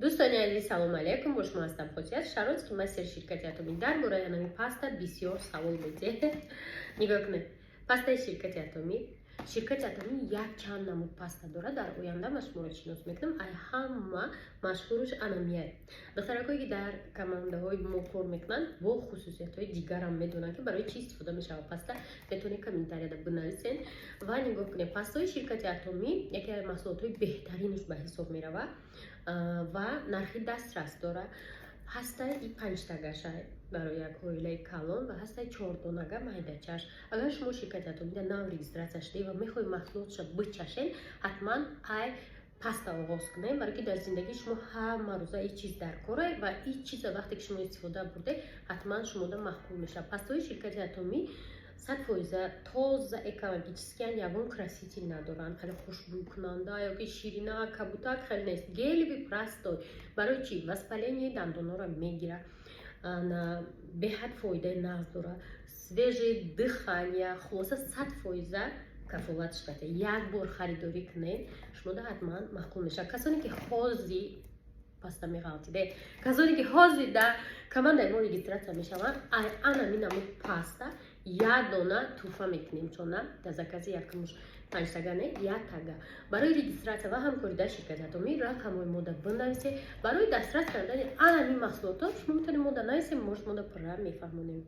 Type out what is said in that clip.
Дӯстони азиз, салому алайкум! Бо шумо ҳастам, Хосият Шаронский, мастери ширкати Атомӣ. Дар бораи анами паста бисёр савол медиҳед. Нигоҳ кунед, пастаи ширкати Атомӣ. Ширкати Атомӣ якчанд намуд паста дорад. Дар оянда ман шуморо шинос мекунам. Ай ҳама машҳуруш анамияй. Духтаракое, ки дар командаҳои мо кор мекунанд, бо хусусиятҳои дигарам медонанд, ки барои чӣ истифода мешавад паста. Метавонед комментарияда бинависед. Ва нигоҳ кунед, пастаҳои ширкати Атомӣ яке аз маҳсулотҳои беҳтаринаш ба ҳисоб меравад ва нархи дастрас дорад. Ҳастаи и панҷтагаша барои як оилаи калон ва ҳастаи чордонага майдачаш. Агар шумо ширкати Атомида нав регистрация шудед ва мехоҳед маҳсулотша бичашед, ҳатман ай паста оғоз кунед, барое ки дар зиндагии шумо ҳама рӯза ин чиз дар коре ва ин чиза вақте ки шумо истифода бурдед, ҳатман шумода маъқул мешавад. Пастаҳои ширкати Атомӣ 100% тоза, экологический ан, ягон краситель надоранд, хеле хушбӯйкунанда ёки ширина, кабутак хеле нест, гелевый, простой. Барои чӣ? Воспаление дандонҳоро мегирад, беҳад фоидаи нағз дорад, свежее дыхание. Хулоса, 100% кафолат шудата. Як бор харидорӣ кунед, шумода ҳатман маъқул мешавад. Касоне ки ҳози паста меғалтиде, касоне ки ҳозир дар командаи мо регистрация мешаванд, анами намуд паста як дона туҳфа мекунем, чона дар закази якумуш панҷтага не, як тага. Барои регистрация ва ҳамкорӣ дар ширкати Атомӣ рақамҳои мода бинависед. Барои дастрас кардани анами маҳсулотҳо шумо метавонед мода нависед, мо шумода пурра мефаҳмонем.